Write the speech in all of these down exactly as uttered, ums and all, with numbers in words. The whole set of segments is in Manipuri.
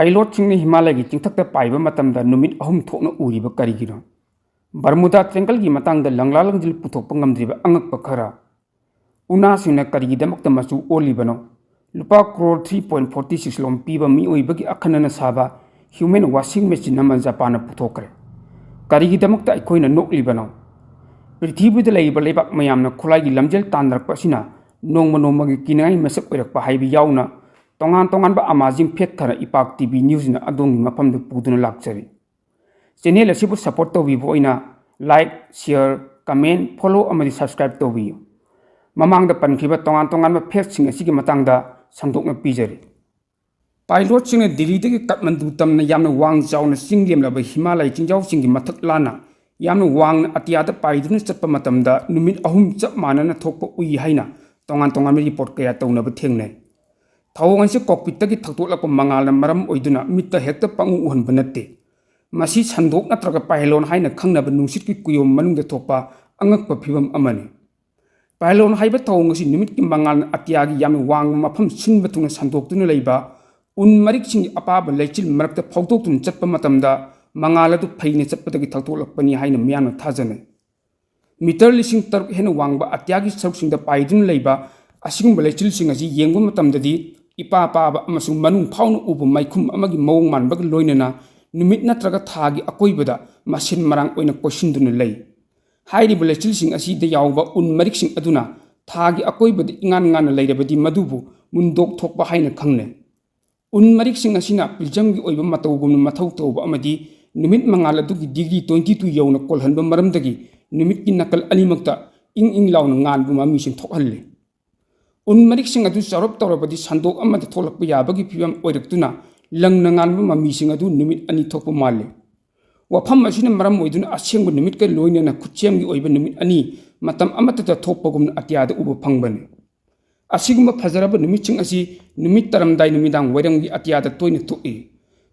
ꯄꯥꯏꯂꯣꯠꯁꯤꯡꯅ ꯍꯤꯃꯥꯂꯌꯒꯤ ꯆꯤꯡꯊꯛꯇ ꯄꯥꯏꯕ ꯃꯇꯝꯗ ꯅꯨꯃꯤꯠ ꯑꯍꯨꯝ ꯊꯣꯛꯅ ꯎꯔꯤꯕ ꯀꯔꯤꯒꯤꯅꯣ? ꯕꯔꯃꯨꯗꯥ ꯇ꯭ꯔꯦꯡꯒꯜꯒꯤ ꯃꯇꯥꯡꯗ ꯂꯪꯂꯥ ꯂꯪꯖꯤꯜ ꯄꯨꯊꯣꯛꯄ ꯉꯝꯗ꯭ꯔꯤꯕ ꯑꯉꯛꯄ ꯈꯔ꯫ ꯎꯅꯥꯁꯤꯡꯅ ꯀꯔꯤꯒꯤꯗꯃꯛꯇ ꯃꯆꯨ ꯑꯣꯜꯂꯤꯕꯅꯣ? ꯂꯨꯄꯥ crore three point forty six ꯂꯣꯝ ꯄꯤꯕ ꯃꯤꯑꯣꯏꯕꯒꯤ ꯑꯈꯟꯅꯅ ꯁꯥꯕ human washing machine ꯑꯃ ꯖꯄꯥꯟꯅ ꯄꯨꯊꯣꯛꯈ꯭ꯔꯦ꯫ ꯀꯔꯤꯒꯤꯗꯃꯛꯇ ꯑꯩꯈꯣꯏꯅ ꯅꯣꯛꯂꯤꯕꯅꯣ? ꯄ꯭ꯔꯤꯊꯤꯕꯤꯗ ꯂꯩꯔꯤꯕ ꯂꯩꯕꯥꯛ ꯃꯌꯥꯝꯅ ꯈꯨꯠꯂꯥꯏꯒꯤ ꯂꯝꯖꯦꯜ ꯇꯥꯟꯅꯔꯛꯄ ꯑꯁꯤꯅ ꯅꯣꯡꯃ ꯅꯣꯡꯃꯒꯤ ꯀꯤꯅꯤꯡꯉꯥꯏ ꯃꯁꯛ ꯑꯣꯏꯔꯛꯄ ꯍꯥꯏꯕ ꯌꯥꯎꯅ, ꯇꯣꯉꯥꯟ ꯇꯣꯉꯥꯟꯕ amazing fact ꯈꯔ ꯏꯄꯥꯛ ꯇꯤ ꯚꯤ ꯅ꯭ꯌꯨꯁꯅ ꯑꯗꯣꯝꯒꯤ ꯃꯐꯝꯗ ꯄꯨꯗꯨꯅ ꯂꯥꯛꯆꯔꯤ꯫ ꯆꯦꯅꯦꯜ ꯑꯁꯤꯕꯨ ꯁꯄꯣꯔꯠ ꯇꯧꯕꯤꯕ ꯑꯣꯏꯅ like, share, comment, follow ꯑꯃꯗꯤ subscribe ꯇꯧꯕꯤꯌꯨ꯫ ꯃꯃꯥꯡꯗ ꯄꯟꯈꯤꯕ ꯇꯣꯉꯥꯟ ꯇꯣꯉꯥꯟꯕ factꯁꯤꯡ ꯑꯁꯤꯒꯤ ꯃꯇꯥꯡꯗ ꯁꯟꯗꯣꯛꯅ ꯄꯤꯖꯔꯤ꯫ ꯄꯥꯏꯂꯣꯠꯁꯤꯡꯅ ꯗꯤꯜꯂꯤꯗꯒꯤ ꯀꯥꯊꯃꯟꯗꯨ ꯇꯝꯅ ꯌꯥꯝꯅ ꯋꯥꯡ ꯆꯥꯎꯅ ꯆꯤꯡ ꯂꯦꯝꯂꯕ ꯍꯤꯃꯥꯂꯌꯥ ꯆꯤꯡꯖꯥꯎꯁꯤꯡꯒꯤ ꯃꯊꯛ ꯂꯥꯟꯅ ꯌꯥꯝꯅ ꯋꯥꯡꯅ ꯑꯇꯤꯌꯥꯗ ꯄꯥꯏꯗꯨꯅ ꯆꯠꯄ ꯃꯇꯝꯗ ꯅꯨꯃꯤꯠ ꯑꯍꯨꯝ ꯆꯞ ꯃꯥꯟꯅꯅ ꯊꯣꯛꯄ ꯎꯏ ꯍꯥꯏꯅ ꯇꯣꯉꯥꯟ ꯇꯣꯉꯥꯟꯕ ꯔꯤꯄꯣꯔꯠ ꯀꯌꯥ ꯇꯧꯅꯕ ꯊꯦꯡꯅꯩ꯫ ꯊꯧꯑꯣꯡ ꯑꯁꯤ ꯀꯣꯛꯄꯤꯠꯇꯒꯤ ꯊꯛꯇꯣꯛꯂꯛꯄ ꯃꯉꯥꯜꯅ ꯃꯔꯝ ꯑꯣꯏꯗꯨꯅ ꯃꯤꯠꯇ ꯍꯦꯛꯇ ꯄꯪꯎ ꯎꯍꯟꯕ ꯅꯠꯇꯦ꯫ ꯃꯁꯤ ꯁꯟꯗꯣꯛ ꯅꯠꯇ꯭ꯔꯒ ꯄꯥꯏꯂꯣꯟ ꯍꯥꯏꯅ ꯈꯪꯅꯕ ꯅꯨꯡꯁꯤꯠꯀꯤ ꯀꯨꯌꯣꯝ ꯃꯅꯨꯡꯗ ꯊꯣꯛꯄ ꯑꯉꯛꯄ ꯐꯤꯚꯝ ꯑꯃꯅꯤ꯫ ꯄꯥꯏꯂꯣꯟ ꯍꯥꯏꯕ ꯊꯧꯑꯣꯡ ꯑꯁꯤ ꯅꯨꯃꯤꯠꯀꯤ ꯃꯉꯥꯜꯅ ꯑꯇꯤꯌꯥꯒꯤ ꯌꯥꯝꯅ ꯋꯥꯡꯕ ꯃꯐꯝ ꯁꯤꯟꯕ ꯊꯨꯡꯅ ꯁꯟꯗꯣꯛꯇꯨꯅ ꯂꯩꯕ ꯎꯟ ꯃꯔꯤꯛꯁꯤꯡꯒꯤ ꯑꯄꯥꯕ ꯂꯩꯆꯤꯜ ꯃꯔꯛꯇ ꯐꯥꯎꯗꯣꯛꯇꯨꯅ ꯆꯠꯄ ꯃꯇꯝꯗ ꯃꯉꯥꯜ ꯑꯗꯨ ꯐꯩꯅ ꯆꯠꯄꯗꯒꯤ ꯊꯛꯇꯣꯛꯂꯛꯄꯅꯤ ꯍꯥꯏꯅ ꯃꯤꯌꯥꯝꯅ ꯊꯥꯖꯅꯩ꯫ ꯃꯤꯇꯔ ꯂꯤꯁꯤꯡ ꯇꯔꯨꯛ ꯍꯦꯟꯅ ꯋꯥꯡꯕ ꯑꯇꯤꯌꯥꯒꯤ ꯁꯔꯨꯛꯁꯤꯡꯗ ꯄꯥꯏꯗꯨꯅ ꯂꯩꯕ ꯑꯁꯤꯒꯨꯝꯕ ꯂꯩꯆꯤꯜꯁꯤꯡ ꯑꯁꯤ ꯌꯦꯡꯕ ꯃꯇꯝꯗꯗꯤ ꯏꯄꯥ ꯄꯥꯕ ꯑꯃꯁꯨꯡ ꯃꯅꯨꯡ ꯐꯥꯎꯅ ꯎꯕ ꯃꯩꯈꯨꯝ ꯑꯃꯒꯤ ꯃꯑꯣꯡ ꯃꯥꯟꯕꯒ ꯂꯣꯏꯅꯅ ꯅꯨꯃꯤꯠ ꯅꯠꯇ꯭ꯔꯒ ꯊꯥꯒꯤ ꯑꯀꯣꯏꯕꯗ ꯃꯁꯤꯟ ꯃꯔꯥꯡ ꯑꯣꯏꯅ ꯀꯣꯏꯁꯤꯟꯗꯨꯅ ꯂꯩ꯫ ꯍꯥꯏꯔꯤꯕ ꯂꯩꯆꯤꯜꯁꯤꯡ ꯑꯁꯤꯗ ꯌꯥꯎꯕ ꯎꯟ ꯃꯔꯤꯛꯁꯤꯡ ꯑꯗꯨꯅ ꯊꯥꯒꯤ ꯑꯀꯣꯏꯕꯗ ꯏꯉꯥꯟ ꯉꯥꯟꯅ ꯂꯩꯔꯕꯗꯤ ꯃꯗꯨꯕꯨ ꯃꯨꯟꯗꯣꯛ ꯊꯣꯛꯄ ꯍꯥꯏꯅ ꯈꯪꯅꯩ꯫ ꯎꯟ ꯃꯔꯤꯛꯁꯤꯡ ꯑꯁꯤꯅ ꯄꯤꯜꯖꯝꯒꯤ ꯑꯣꯏꯕ ꯃꯇꯧꯒꯨꯝꯅ ꯃꯊꯧ ꯇꯧꯕ ꯑꯃꯗꯤ ꯅꯨꯃꯤꯠ ꯃꯉꯥꯜ ꯑꯗꯨꯒꯤ ꯗꯤꯒ꯭ꯔꯤ ꯇ꯭ꯋꯦꯟꯇꯤ ꯇꯨ ꯌꯧꯅ ꯀꯣꯜꯍꯟꯕ ꯃꯔꯝꯗꯒꯤ ꯅꯨꯃꯤꯠꯀꯤ ꯅꯥꯀꯜ ꯑꯅꯤꯃꯛꯇ ꯏꯪ ꯏꯪ ꯂꯥꯎꯅ ꯉꯥꯟꯕ ꯃꯃꯤꯁꯤꯡ ꯊꯣꯛꯍꯜꯂꯤ꯫ ꯎꯟ ꯃꯔꯤꯛꯁꯤꯡ ꯑꯗꯨ ꯆꯥꯎꯔꯞ ꯇꯧꯔꯕꯗꯤ ꯁꯟꯗꯣꯛ ꯑꯃꯗ ꯊꯣꯛꯂꯛꯄ ꯌꯥꯕꯒꯤ ꯐꯤꯚꯝ ꯑꯣꯏꯔꯛꯇꯨꯅ ꯂꯪꯅ ꯉꯥꯟꯕ ꯃꯃꯤꯁꯤꯡ ꯑꯗꯨ ꯅꯨꯃꯤꯠ ꯑꯅꯤ ꯊꯣꯛꯄ ꯃꯥꯜꯂꯤ꯫ ꯋꯥꯐꯝ ꯑꯁꯤꯅ ꯃꯔꯝ ꯑꯣꯏꯗꯨꯅ ꯑꯁꯦꯡꯕ ꯅꯨꯃꯤꯠꯀ ꯂꯣꯏꯅꯅ ꯈꯨꯠꯁꯦꯝꯒꯤ ꯑꯣꯏꯕ ꯅꯨꯃꯤꯠ ꯑꯅꯤ ꯃꯇꯝ ꯑꯃꯠꯇꯗ ꯊꯣꯛꯄꯒꯨꯝꯅ ꯑꯇꯤꯌꯥꯗ ꯎꯕ ꯐꯪꯕꯅꯤ꯫ ꯑꯁꯤꯒꯨꯝꯕ ꯐꯖꯔꯕ ꯅꯨꯃꯤꯠꯁꯤꯡ ꯑꯁꯤ ꯅꯨꯃꯤꯠ ꯇꯥꯔꯝꯗꯥꯏ ꯅꯨꯃꯤꯗꯥꯡ ꯋꯥꯏꯔꯝꯒꯤ ꯑꯇꯤꯌꯥꯗ ꯇꯣꯏꯅ ꯊꯣꯛꯏ꯫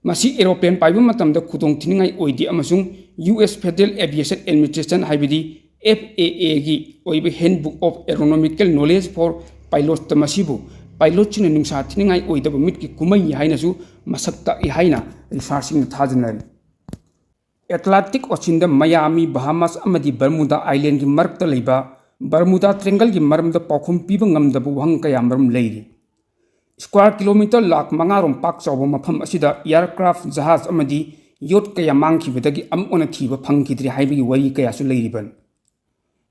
ꯃꯁꯤ aeroplane ꯄꯥꯏꯕ ꯃꯇꯝꯗ ꯈꯨꯗꯣꯡ ꯊꯤꯅꯤꯡꯉꯥꯏ ꯑꯣꯏꯗꯦ ꯑꯃꯁꯨꯡ U S Federal Aviation Administration ꯍꯥꯏꯕꯗꯤ F A A ꯒꯤ ꯑꯣꯏꯕ Handbook of Aeronautical Knowledge for Pilots ꯇ ꯃꯁꯤꯕꯨ ꯄꯥꯏꯂꯣꯠꯁꯤꯡꯅ ꯅꯨꯡꯁꯥ ꯊꯤꯅꯤꯡꯉꯥꯏ ꯑꯣꯏꯗꯕ ꯃꯤꯠꯀꯤ ꯀꯨꯝꯍꯩꯅꯤ ꯍꯥꯏꯅꯁꯨ ꯃꯁꯛ ꯇꯥꯛꯏ ꯍꯥꯏꯅ ꯔꯤꯁꯥꯔꯆꯁꯤꯡꯅ ꯊꯥꯖꯅꯔꯤ꯫ ꯑꯦꯠꯂꯥꯟꯇꯤꯛ ꯑꯣꯁꯤꯟꯗ ꯃꯌꯥꯃꯤ, ꯕꯍꯥꯃꯥꯁ ꯑꯃꯗꯤ ꯕꯔꯃꯨꯗꯥ ꯑꯥꯏꯂꯦꯟꯒꯤ ꯃꯔꯛꯇ ꯂꯩꯕ ꯕꯔꯃꯨꯗꯥ ꯇ꯭ꯔꯦꯡꯒꯜꯒꯤ ꯃꯔꯝꯗ ꯄꯥꯎꯈꯨꯝ ꯄꯤꯕ ꯉꯝꯗꯕ ꯋꯥꯍꯪ ꯀꯌꯥ ꯃꯔꯨꯝ ꯂꯩꯔꯤ꯫ ꯁ꯭ꯀ꯭ꯋꯥꯔ ꯀꯤꯂꯣꯃꯤꯇꯔ ꯂꯥꯈ ꯃꯉꯥ ꯔꯣꯝ ꯄꯥꯛ ꯆꯥꯎꯕ ꯃꯐꯝ ꯑꯁꯤꯗ ꯑꯦꯌꯔꯀ꯭ꯔꯥꯐ, ꯖꯍꯥꯖ ꯑꯃꯗꯤ ꯌꯣꯠ ꯀꯌꯥ ꯃꯥꯡꯈꯤꯕꯗꯒꯤ ꯑꯃꯨꯛ ꯍꯟꯅ ꯊꯤꯕ ꯐꯪꯈꯤꯗ꯭ꯔꯦ ꯍꯥꯏꯕꯒꯤ ꯋꯥꯔꯤ ꯀꯌꯥꯁꯨ ꯂꯩꯔꯤꯕꯅꯤ꯫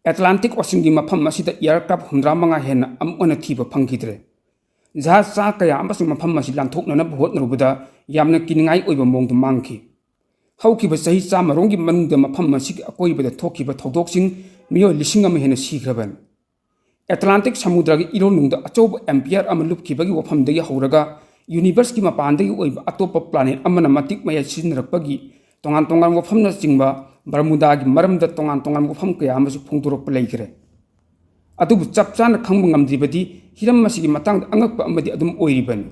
ꯑꯦꯠꯂꯥꯟꯇꯤꯛ ꯑꯣꯁꯤꯟꯒꯤ ꯃꯐꯝ ꯑꯁꯤꯗ ꯑꯦꯌꯔꯀ꯭ꯔꯥꯐ ꯍꯨꯝꯗ꯭ꯔꯥ ꯃꯉꯥ ꯍꯦꯟꯅ ꯑꯃꯨꯛ ꯍꯟꯅ ꯊꯤꯕ ꯐꯪꯈꯤꯗ꯭ꯔꯦ꯫ ꯖꯍꯥꯖ ꯆꯥ ꯀꯌꯥ ꯑꯃꯁꯨ ꯃꯐꯝ ꯑꯁꯤ ꯂꯥꯟꯊꯣꯛꯅꯅꯕ ꯍꯣꯠꯅꯔꯨꯕꯗ ꯌꯥꯝꯅ ꯀꯤꯅꯤꯡꯉꯥꯏ ꯑꯣꯏꯕ ꯃꯑꯣꯡꯗ ꯃꯥꯡꯈꯤ꯫ ꯍꯧꯈꯤꯕ ꯆꯍꯤ ꯆꯥꯃꯔꯣꯝꯒꯤ ꯃꯅꯨꯡꯗ ꯃꯐꯝ ꯑꯁꯤꯒꯤ ꯑꯀꯣꯏꯕꯗ ꯊꯣꯛꯈꯤꯕ ꯊꯧꯗꯣꯛꯁꯤꯡ ꯃꯤꯑꯣꯏ ꯂꯤꯁꯤꯡ ꯑꯃ ꯍꯦꯟꯅ ꯁꯤꯈ꯭ꯔꯕꯅꯤ꯫ ꯑꯦꯠꯂꯥꯟꯇꯤꯛ ꯁꯃꯨꯗ꯭ꯔꯒꯤ ꯏꯔꯣꯟꯅꯨꯡꯗ ꯑꯆꯧꯕ ꯑꯦꯝꯄꯤꯌꯔ ꯑꯃ ꯂꯨꯞꯈꯤꯕꯒꯤ ꯋꯥꯐꯝꯗꯒꯤ ꯍꯧꯔꯒ ꯌꯨꯅꯤꯚꯔꯁꯀꯤ ꯃꯄꯥꯟꯗꯒꯤ ꯑꯣꯏꯕ ꯑꯇꯣꯞꯄ ꯄ꯭ꯂꯥꯅꯦꯠ ꯑꯃꯅ ꯃꯇꯤꯛ ꯃꯌꯥꯏ ꯁꯤꯖꯤꯟꯅꯔꯛꯄꯒꯤ ꯇꯣꯉꯥꯟ ꯇꯣꯉꯥꯟꯕ ꯋꯥꯐꯝꯅꯆꯤꯡꯕ ꯕꯔꯃꯨꯗꯥꯒꯤ ꯃꯔꯝꯗ ꯇꯣꯉꯥꯟ ꯇꯣꯉꯥꯟꯕ ꯋꯥꯐꯝ ꯀꯌꯥ ꯑꯃꯁꯨ ꯐꯣꯡꯗꯣꯔꯛꯄ ꯂꯩꯈ꯭ꯔꯦ꯫ ꯑꯗꯨꯕꯨ ꯆꯞ ꯆꯥꯅ ꯈꯪꯕ ꯉꯝꯗ꯭ꯔꯤꯕꯗꯤ ꯍꯤꯔꯝ ꯑꯁꯤꯒꯤ ꯃꯇꯥꯡꯗ ꯑꯉꯛꯄ ꯑꯃꯗꯤ ꯑꯗꯨꯝ ꯑꯣꯏꯔꯤꯕꯅꯤ꯫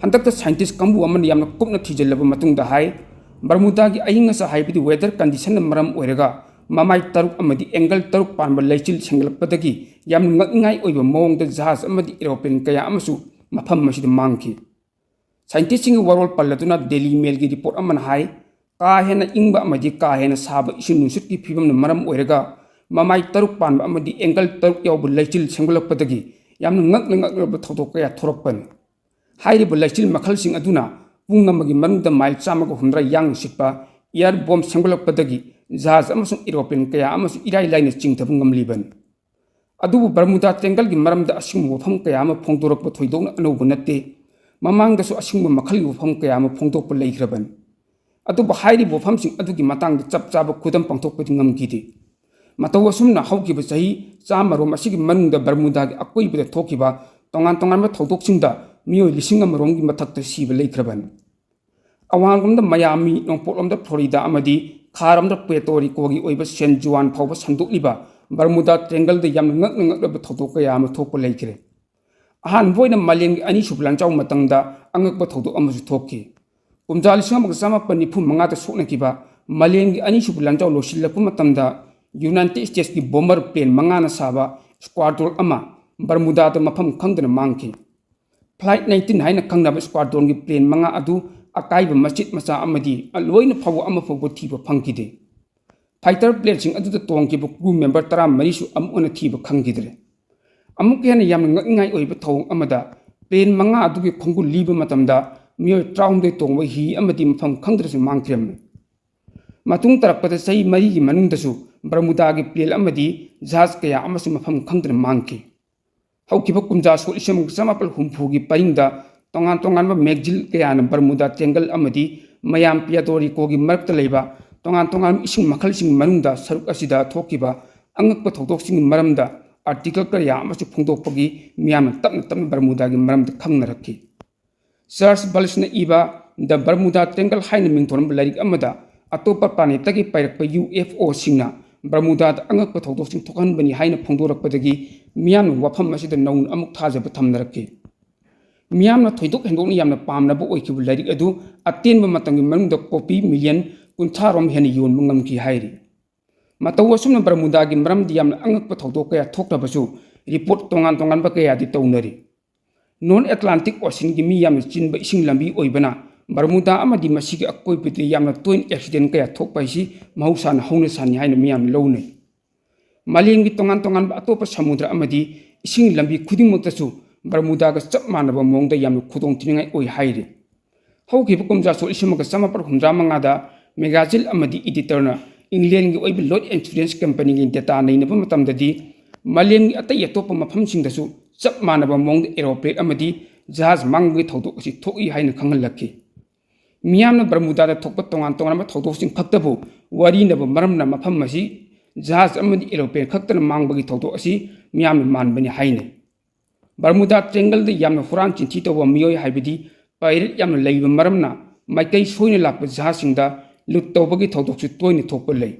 ꯍꯟꯗꯛꯇ ꯁꯥꯏꯟꯇꯤꯁ ꯀꯥꯡꯕꯨ ꯑꯃꯅ ꯌꯥꯝꯅ ꯀꯨꯞꯅ ꯊꯤꯖꯤꯜꯂꯕ ꯃꯇꯨꯡꯗ ꯍꯥꯏ, ꯕꯔꯃꯨꯗꯥꯒꯤ ꯑꯏꯪ ꯑꯁꯥ ꯍꯥꯏꯕꯗꯤ ꯋꯦꯗꯔ ꯀꯟꯗꯤꯁꯟꯅ ꯃꯔꯝ ꯑꯣꯏꯔꯒ ꯃꯃꯥꯏ ꯇꯔꯨꯛ ꯑꯃꯗꯤ ꯑꯦꯡꯒꯜ ꯇꯔꯨꯛ ꯄꯥꯟꯕ ꯂꯩꯆꯤꯜ ꯁꯦꯝꯒꯠꯂꯛꯄꯗꯒꯤ ꯌꯥꯝꯅ ꯉꯛꯅꯤꯡꯉꯥꯏ ꯑꯣꯏꯕ ꯃꯑꯣꯡꯗ ꯖꯍꯥꯖ ꯑꯃꯗꯤ ꯑꯦꯔꯣꯄ꯭ꯂꯦꯟ ꯀꯌꯥ ꯑꯃꯁꯨ ꯃꯐꯝ ꯑꯁꯤꯗ ꯃꯥꯡꯈꯤ꯫ ꯁꯥꯏꯟꯇꯤꯁꯁꯤꯡꯒꯤ ꯋꯥꯔꯣꯜ ꯄꯜꯂꯗꯨꯅ ꯗꯦꯂꯤ ꯃꯦꯜꯒꯤ ꯔꯤꯄꯣꯔꯠ ꯑꯃꯅ ꯍꯥꯏ, ꯀꯥ ꯍꯦꯟꯅ ꯏꯪꯕ ꯑꯃꯗꯤ ꯀꯥ ꯍꯦꯟꯅ ꯁꯥꯕ ꯏꯁꯤꯡ ꯅꯨꯡꯁꯤꯠꯀꯤ ꯐꯤꯕꯝꯅ ꯃꯔꯝ ꯑꯣꯏꯔꯒ ꯃꯃꯥꯏ ꯇꯔꯨꯛ ꯄꯥꯟꯕ ꯑꯃꯗꯤ ꯑꯦꯡꯒꯜ ꯇꯔꯨꯛ ꯌꯥꯎꯕ ꯂꯩꯆꯤꯜ ꯁꯦꯝꯒꯠꯂꯛꯄꯗꯒꯤ ꯌꯥꯝꯅ ꯉꯛꯅ ꯉꯛꯅꯔꯕ ꯊꯧꯗꯣꯛ ꯀꯌꯥ ꯊꯣꯔꯛꯄꯅꯤ꯫ ꯍꯥꯏꯔꯤꯕ ꯂꯩꯆꯤꯜ ꯃꯈꯜꯁꯤꯡ ꯑꯗꯨꯅ ꯄꯨꯡ ꯑꯃꯒꯤ ꯃꯅꯨꯡꯗ ꯃꯥꯏꯜ ꯆꯥꯝꯃꯒ ꯍꯨꯝꯗ꯭ꯔꯥ ꯌꯥꯡꯅ ꯁꯤꯠꯄ ꯏꯌꯥꯔ ꯕꯣꯝ ꯁꯦꯝꯒꯠꯂꯛꯄꯗꯒꯤ ꯖꯍꯥꯖ ꯑꯃꯁꯨꯡ ꯑꯦꯔꯣꯄ꯭ꯂꯦꯟ ꯀꯌꯥ ꯑꯃꯁꯨ ꯏꯔꯥꯏ ꯂꯥꯏꯅ ꯆꯤꯡꯊꯕ ꯉꯝꯂꯤꯕꯅꯤ꯫ ꯑꯗꯨꯕꯨ ꯕꯔꯃꯨꯗꯥ ꯇ꯭ꯔꯦꯡꯒꯜꯒꯤ ꯃꯔꯝꯗ ꯑꯁꯤꯒꯨꯝꯕ ꯋꯥꯐꯝ ꯀꯌꯥ ꯑꯃ ꯐꯣꯡꯗꯣꯔꯛꯄ ꯊꯣꯏꯗꯣꯛꯅ ꯑꯅꯧꯕ ꯅꯠꯇꯦ꯫ ꯃꯃꯥꯡꯗꯁꯨ ꯑꯁꯤꯒꯨꯝꯕ ꯃꯈꯜꯒꯤ ꯋꯥꯐꯝ ꯀꯌꯥ ꯑꯃ ꯐꯣꯡꯗꯣꯛꯄ ꯂꯩꯈ꯭ꯔꯕꯅꯤ꯫ ꯑꯗꯨꯕꯨ ꯍꯥꯏꯔꯤꯕ ꯋꯥꯐꯝꯁꯤꯡ ꯑꯗꯨꯒꯤ ꯃꯇꯥꯡꯗ ꯆꯞ ꯆꯥꯕ ꯈꯨꯗꯝ ꯄꯥꯡꯊꯣꯛꯄꯗꯤ ꯉꯝꯈꯤꯗꯦ꯫ ꯃꯇꯧ ꯑꯁꯨꯝꯅ ꯍꯧꯈꯤꯕ ꯆꯍꯤ ꯆꯥꯃꯔꯣꯝ ꯑꯁꯤꯒꯤ ꯃꯅꯨꯡꯗ ꯕꯔꯃꯨꯗꯥꯒꯤ ꯑꯀꯣꯏꯕꯗ ꯊꯣꯛꯈꯤꯕ ꯇꯣꯉꯥꯟ ꯇꯣꯉꯥꯟꯕ ꯊꯧꯗꯣꯛꯁꯤꯡꯗ ꯃꯤꯑꯣꯏ ꯂꯤꯁꯤꯡ ꯑꯃꯔꯣꯝꯒꯤ ꯃꯊꯛꯇ ꯁꯤꯕ ꯂꯩꯈ꯭ꯔꯕꯅꯤ꯫ ꯑꯋꯥꯡꯂꯣꯝꯗ ꯃꯌꯥꯃꯤ, ꯅꯣꯡꯄꯣꯛꯂꯣꯝꯗ ꯐ꯭ꯂꯣꯔꯤꯗꯥ ꯑꯃꯗꯤ ꯈꯥꯔꯣꯝꯗ ꯄꯨꯔꯦꯇꯣ ꯔꯤꯀꯣꯒꯤ ꯑꯣꯏꯕ ꯁꯦꯟ ꯖꯨꯋꯥꯟ ꯐꯥꯎꯕ ꯁꯟꯗꯣꯛꯂꯤꯕ ꯕꯔꯃꯨꯗꯥ ꯇ꯭ꯔꯦꯡꯒꯜꯗ ꯌꯥꯝꯅ ꯉꯛꯅ ꯉꯛꯂꯕ ꯊꯧꯗꯣꯛ ꯀꯌꯥ ꯑꯃ ꯊꯣꯛꯄ ꯂꯩꯈ꯭ꯔꯦ꯫ ꯑꯍꯥꯟꯕ ꯑꯣꯏꯅ ꯃꯥꯂꯦꯝꯒꯤ ꯑꯅꯤꯁꯨꯕ ꯂꯥꯟꯖꯥꯎ ꯃꯇꯝꯗ ꯑꯉꯛꯄ ꯊꯧꯗꯣꯛ ꯑꯃꯁꯨ ꯊꯣꯛꯈꯤ꯫ ꯀꯨꯝꯖꯥ ꯂꯤꯁꯤꯡ ꯑꯃꯒ ꯆꯥꯃꯥꯄꯟ ꯅꯤꯐꯨ ꯃꯉꯥꯗ ꯁꯣꯛꯅꯈꯤꯕ ꯃꯥꯂꯦꯝꯒꯤ ꯑꯅꯤꯁꯨꯕ ꯂꯥꯟꯖꯥꯎ ꯂꯣꯏꯁꯤꯜꯂꯛꯄ ꯃꯇꯝꯗ ꯌꯨꯅꯥꯏꯇꯦꯗ ꯁ꯭ꯇꯦꯠꯁꯀꯤ ꯕꯣꯝꯕꯔ ꯄ꯭ꯂꯦꯟ ꯃꯉꯥꯅ ꯁꯥꯕ ꯁ꯭ꯀ꯭ꯋꯥꯗ꯭ꯔꯣꯟ ꯑꯃ ꯕꯔꯃꯨꯗꯥꯗ ꯃꯐꯝ ꯈꯪꯗꯅ ꯃꯥꯡꯈꯤ꯫ Flight nineteen ꯍꯥꯏꯅ ꯈꯪꯅꯕ squadronꯒꯤ plane ꯃꯉꯥ ꯑꯗꯨ ꯑꯀꯥꯏꯕ ꯃꯆꯦꯠ ꯃꯆꯥ ꯑꯃꯗꯤ ꯂꯣꯏꯅ ꯐꯥꯎꯕ ꯑꯃꯐꯥꯎꯕ ꯊꯤꯕ ꯐꯪꯈꯤꯗꯦ꯫ Fighter planeꯁꯤꯡ ꯑꯗꯨꯗ ꯇꯣꯡꯈꯤꯕ crew member ꯇꯔꯥꯃꯔꯤꯁꯨ ꯑꯃꯨꯛ ꯍꯟꯅ ꯊꯤꯕ ꯈꯪꯈꯤꯗ꯭ꯔꯦ꯫ ꯑꯃꯨꯛꯀ ꯍꯦꯟꯅ ꯌꯥꯝꯅ ꯉꯛꯅꯤꯡꯉꯥꯏ ꯑꯣꯏꯕ ꯊꯧꯑꯣꯡ ꯑꯃꯗ, plane ꯃꯉꯥ ꯑꯗꯨꯒꯤ ꯈꯣꯡꯒꯨꯜ ꯂꯤꯕ ꯃꯇꯝꯗ ꯃꯤꯑꯣꯏ ꯇꯔꯥꯍꯨꯝꯗꯣꯏ ꯇꯣꯡꯕ ꯍꯤ ꯑꯃꯗꯤ ꯃꯐꯝ ꯈꯪꯗ꯭ꯔꯁꯨ ꯃꯥꯡꯈꯤꯔꯝꯃꯤ꯫ ꯃꯇꯨꯡ ꯇꯥꯔꯛꯄꯗ ꯆꯍꯤ ꯃꯔꯤꯒꯤ ꯃꯅꯨꯡꯗꯁꯨ ꯕꯔꯃꯨꯗꯥꯒꯤ plane ꯑꯃꯗꯤ ꯖꯍꯥꯖ ꯀꯌꯥ ꯑꯃꯁꯨ ꯃꯐꯝ ꯈꯪꯗꯅ ꯃꯥꯡꯈꯤ꯫ ꯍꯧꯈꯤꯕ ꯀꯨꯝꯖꯥ ꯁꯣꯛ ꯂꯤꯁꯤꯡ ꯑꯃꯒ ꯆꯃꯥꯄꯜ ꯍꯨꯝꯐꯨꯒꯤ ꯄꯔꯤꯡꯗ ꯇꯣꯉꯥꯟ ꯇꯣꯉꯥꯟꯕ magazine ꯀꯌꯥꯅ ꯕꯔꯃꯨꯗꯥ ꯇ꯭ꯔꯦꯡꯒꯜ ꯑꯃꯗꯤ ꯃꯌꯥꯝ ꯄꯤꯌꯥꯗꯣ ꯔꯤꯀꯣꯒꯤ ꯃꯔꯛꯇ ꯂꯩꯕ ꯇꯣꯉꯥꯟ ꯇꯣꯉꯥꯟꯕ ꯏꯁꯤꯡ ꯃꯈꯜꯁꯤꯡꯒꯤ ꯃꯅꯨꯡꯗ ꯁꯔꯨꯛ ꯑꯁꯤꯗ ꯊꯣꯛꯈꯤꯕ ꯑꯉꯛꯄ ꯊꯧꯗꯣꯛꯁꯤꯡꯒꯤ ꯃꯔꯝꯗ article ꯀꯌꯥ ꯑꯃꯁꯨ ꯐꯣꯡꯗꯣꯛꯄꯒꯤ ꯃꯤꯌꯥꯝꯅ ꯇꯞꯅ ꯇꯞꯅ ꯕꯔꯃꯨꯗꯥꯒꯤ ꯃꯔꯝꯗ ꯈꯪꯅꯔꯛꯈꯤ꯫ Charles Ballsꯅ ꯏꯕ The Bermuda Triangle ꯍꯥꯏꯅ ꯃꯤꯡꯊꯣꯟꯕ ꯂꯥꯏꯔꯤꯛ ꯑꯃꯗ ꯑꯇꯣꯞꯄ planetꯇꯒꯤ ꯄꯥꯏꯔꯛꯄ UFOꯁꯤꯡꯅ ꯕꯔꯃꯨꯗꯥꯗ ꯑꯉꯛꯄ ꯊꯧꯗꯣꯛꯁꯤꯡ ꯊꯣꯛꯍꯟꯕꯅꯤ ꯍꯥꯏꯅ ꯐꯣꯡꯗꯣꯔꯛꯄꯗꯒꯤ ꯃꯤꯌꯥꯝꯅ ꯋꯥꯐꯝ ꯑꯁꯤꯗ ꯅꯧꯅ ꯑꯃꯨꯛ ꯊꯥꯖꯕ ꯊꯝꯅꯔꯛꯈꯤ꯫ ꯃꯤꯌꯥꯝꯅ ꯊꯣꯏꯗꯣꯛ ꯍꯦꯟꯗꯣꯛꯅ ꯌꯥꯝꯅ ꯄꯥꯝꯅꯕ ꯑꯣꯏꯈꯤꯕ ꯂꯥꯏꯔꯤꯛ ꯑꯗꯨ ꯑꯇꯦꯟꯕ ꯃꯇꯝꯒꯤ ꯃꯅꯨꯡꯗ copy million ꯀꯨꯟꯊ꯭ꯔꯥ ꯔꯣꯝ ꯍꯦꯟꯅ ꯌꯣꯟꯕ ꯉꯝꯈꯤ ꯍꯥꯏꯔꯤ꯫ ꯃꯇꯧ ꯑꯁꯨꯝꯅ ꯕꯔꯃꯨꯗꯥꯒꯤ ꯃꯔꯝꯗꯤ ꯌꯥꯝꯅ ꯑꯉꯛꯄ ꯊꯧꯗꯣꯛ ꯀꯌꯥ ꯊꯣꯛꯈ꯭ꯔꯕꯁꯨ, report ꯇꯣꯉꯥꯟ ꯇꯣꯉꯥꯟꯕ ꯀꯌꯥꯗꯤ ꯇꯧꯅꯔꯤ꯫ North Atlantic Oceanꯒꯤ ꯃꯤ ꯌꯥꯝꯅ ꯆꯤꯟꯕ ꯏꯁꯤꯡ ꯂꯝꯕꯤ ꯑꯣꯏꯕꯅ ꯕꯔꯃꯨꯗꯥ ꯑꯃꯗꯤ ꯃꯁꯤꯒꯤ ꯑꯀꯣꯏꯕꯗ ꯌꯥꯝꯅ ꯇꯣꯏꯅ accident ꯀꯌꯥ ꯊꯣꯛꯄ ꯍꯥꯏꯁꯤ ꯃꯍꯧꯁꯥꯅ ꯍꯧꯅ ꯁꯥꯅꯤ ꯍꯥꯏꯅ ꯃꯤꯌꯥꯝꯅ ꯂꯧꯅꯩ꯫ ꯃꯥꯂꯦꯝꯒꯤ ꯇꯣꯉꯥꯟ ꯇꯣꯉꯥꯟꯕ ꯑꯇꯣꯞꯄ ꯁꯃꯨꯗ꯭ꯔ ꯑꯃꯗꯤ ꯏꯁꯤꯡ ꯂꯝꯕꯤ ꯈꯨꯗꯤꯡꯃꯛꯇꯁꯨ ꯕꯔꯃꯨꯗꯥꯒ ꯆꯞ ꯃꯥꯟꯅꯕ ꯃꯑꯣꯡꯗ ꯌꯥꯝꯅ ꯈꯨꯗꯣꯡꯊꯤꯅꯤꯡꯉꯥꯏ ꯑꯣꯏ ꯍꯥꯏꯔꯤ꯫ ꯍꯧꯈꯤꯕ ꯀꯨꯝꯖꯥ ꯁꯣꯛ ꯂꯤꯁꯤꯡ ꯑꯃꯒ ꯆꯃꯥꯄꯜ ꯍꯨꯝꯗ꯭ꯔꯥ ꯃꯉꯥꯗ magazine ꯑꯃꯗꯤ editorꯅ Englandꯒꯤ ꯑꯣꯏꯕ life insurance companyꯒꯤ data ꯅꯩꯅꯕ ꯃꯇꯝꯗꯗꯤ, ꯃꯥꯂꯦꯝꯒꯤ ꯑꯇꯩ ꯑꯇꯣꯞꯄ ꯃꯐꯝꯁꯤꯡꯗꯁꯨ ꯆꯞ ꯃꯥꯟꯅꯕ ꯃꯑꯣꯡꯗ aeroplane ꯑꯃꯗꯤ ꯖꯍꯥꯖ ꯃꯥꯡꯕꯒꯤ ꯊꯧꯗꯣꯛ ꯑꯁꯤ ꯊꯣꯛꯏ ꯍꯥꯏꯅ ꯈꯪꯍꯜꯂꯛꯈꯤ꯫ ꯃꯤꯌꯥꯝꯅ ꯕꯔꯃꯨꯗꯥꯗ ꯊꯣꯛꯄ ꯇꯣꯉꯥꯟ ꯇꯣꯉꯥꯟꯕ ꯊꯧꯗꯣꯛꯁꯤꯡ ꯈꯛꯇꯕꯨ ꯋꯥꯔꯤꯅꯕ ꯃꯔꯝꯅ ꯃꯐꯝ ꯑꯁꯤ ꯖꯍꯥꯖ ꯑꯃꯗꯤ aeroplane ꯈꯛꯇꯅ ꯃꯥꯡꯕꯒꯤ ꯊꯧꯗꯣꯛ ꯑꯁꯤ ꯃꯤꯌꯥꯝꯅ ꯃꯥꯟꯕꯅꯤ ꯍꯥꯏꯅꯩ꯫ ꯕꯔꯃꯨꯗꯥ ꯇ꯭ꯔꯦꯡꯒꯜꯗ ꯌꯥꯝꯅ ꯍꯨꯔꯥꯟ ꯆꯤꯟꯊꯤ ꯇꯧꯕ ꯃꯤꯑꯣꯏ, ꯍꯥꯏꯕꯗꯤ pirate, ꯌꯥꯝꯅ ꯂꯩꯕ ꯃꯔꯝꯅ ꯃꯥꯏꯀꯩ ꯁꯣꯏꯅ ꯂꯥꯛꯄ ꯖꯍꯥꯖꯁꯤꯡꯗ ꯂꯨꯠ ꯇꯧꯕꯒꯤ ꯊꯧꯗꯣꯛꯁꯨ ꯇꯣꯏꯅ ꯊꯣꯛꯄ ꯂꯩ꯫